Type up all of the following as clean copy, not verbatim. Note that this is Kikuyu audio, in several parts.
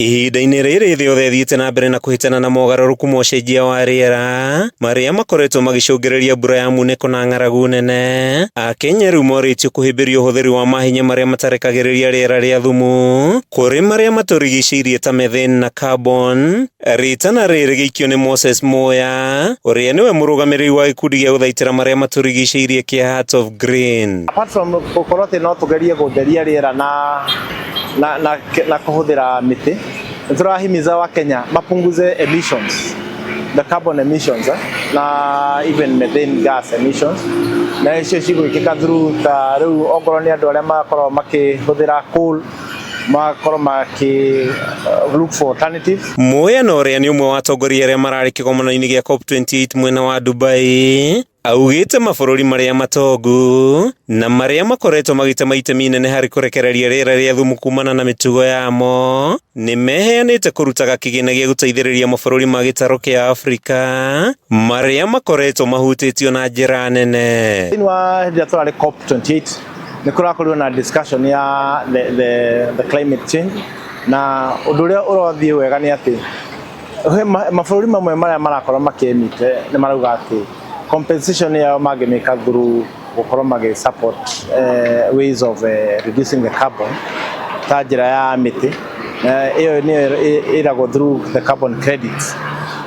Ihinda-inĩ rĩrĩ thĩ yothe ĩthiĩte na mbere na kũhĩtana na mogarũrũku ma ũcenjia wa rĩera marĩa makoretwo magĩcũngĩrĩria mbura ya munĩko na ng'aragu nene, Akenya rĩu morĩtio kũhĩmbĩria ũhũthĩri wa mahinya marĩa matarekagĩrĩria rĩera rĩa thumu kũrĩ marĩa matũrigicĩirie ta methane na carbon. Rĩtana rĩrĩ rĩgĩikio nĩ Moses Muya ũrĩa nĩwe mũrũgamĩrĩri wa gĩkundi gĩa gũthaitĩra marĩa matũrigicĩirie kĩa Hearts of Green. Apart from gũkorwo atĩ no tũgerie gũtheria rĩera na na, na, na kũhũthĩra mĩtĩ, nĩ tũrahimiza wa Kenya mapunguze emissions, the carbon emissions, na even methane gas emissions, na icio cigwĩkĩka through ta rĩu okorwo nĩ andũ arĩa makoragwo makĩhũthĩra coal, makorwo makĩ look for alternatives. Muya na ũrĩa nĩ ũmwe wa atongoria arĩa mararĩ kĩgomano-inĩ gĩa COP28 mwena wa Dubai, augĩte mabũrũri marĩa matongu na marĩa makoretwo magĩtema itemi inene harĩ kũrekereria rĩera rĩa thumu kumana na mĩtugo yamo nĩ meheanĩte kũrutaga kĩgĩna gĩa gũteithĩrĩria mabũrũri ma gĩtarũ kĩa Afrika marĩa makoretwo mahutĩtio na njĩra nene. Thĩinĩ wa hĩndĩ ĩrĩa tũrarĩ COP28, nĩ kũrakorirwo na discussion ya the climate change, na ũndũ ũrĩa ũrathiĩ wega nĩ atĩ mabũrũri mamwe marĩa marakorwo makĩ-emit nĩ marauga atĩ compensation yao mangĩmĩka through gũkorwo magĩ support ways of reducing the carbon ta njĩra ya mĩtĩ. Ĩyo nĩyo ĩragwo through the carbon credits.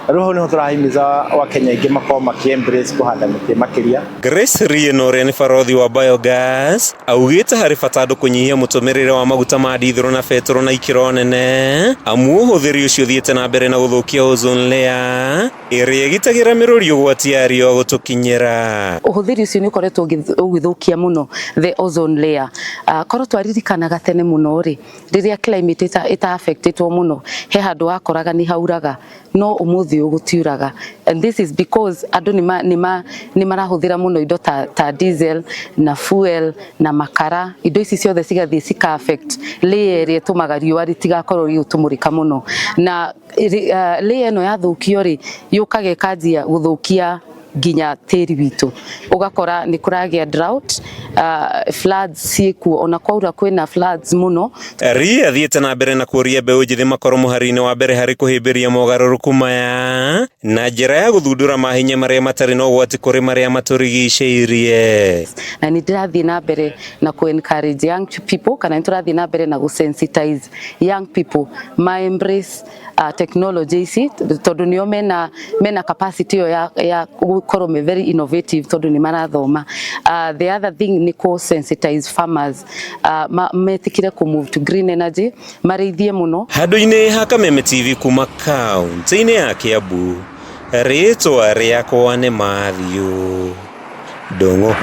Rĩu hau nĩho tũrahimiza Wakenya aingĩ makorwo makĩ embrace kũhanda mĩtĩ makĩria. Grace Rieno ũrĩa nĩ barothi wa biogas augĩte harĩ bata andũ kũnyihia mũtũmĩrĩre wa maguta ma ndithũrũ na betũrũ na ikĩro nene, amu ũhũthĩri ũcio ũthiĩte na mbere na gũthũkia ozone layer ĩrĩa ĩgitagĩra mĩrũri ũgwati ya riũa gũtũkinyĩra. Ũhũthĩri ũcio nĩ ũkoretwo ũgĩthũkia mũno the ozone layer. Korwo twaririkanaga tene mũno rĩ, rĩrĩa climate ĩta affectĩtwo mũno, he handũ wakoraga nĩ hauraga, no ũmũthĩ ũyũ gũtiuraga, and this is because andũ nĩ marahũthĩra mũno indo ta diesel na fuel na makara. Indo ici ciothe cigathiĩ cika affect layer ĩrĩa ĩtũmaga riũa rĩtigakorwo rĩgĩtũmũrĩka mũno, na layer ĩno yathũkio rĩ, yũkaga ĩkanjia gũthũkia nginya tĩri witũ, ũgakora nĩ kũragĩa drought, floods ciĩkuo, ona kwaura kwĩna floods mũno. Ria athiĩte na mbere na kũria mbeũ njĩthĩ makorwo mũhari-inĩ wa mbere harĩ kũhĩmbĩria mogarũrũku maya na njĩra ya gũthundũra mahinya marĩa matarĩ na ũgwati kũrĩ marĩa matũrigicĩirie. Na nĩ ndĩrathiĩ na mbere na kũ encourage young people, kana nĩ tũrathiĩ na mbere na gũ sensitize young people ma embrace technology ici, tondũ nĩo mena capacity ĩyo ya gũkorwo me very innovative, tondũ nĩ marathoma. The other thing nĩ kũ sensitize farmers metĩkĩre kũ move to green energy, marĩithie mũno. Handũ-inĩ ha Kameme TV kuma kaunti-inĩ ya Kiambu, rĩtwa rĩakwa nĩ Matthew Ndung'u.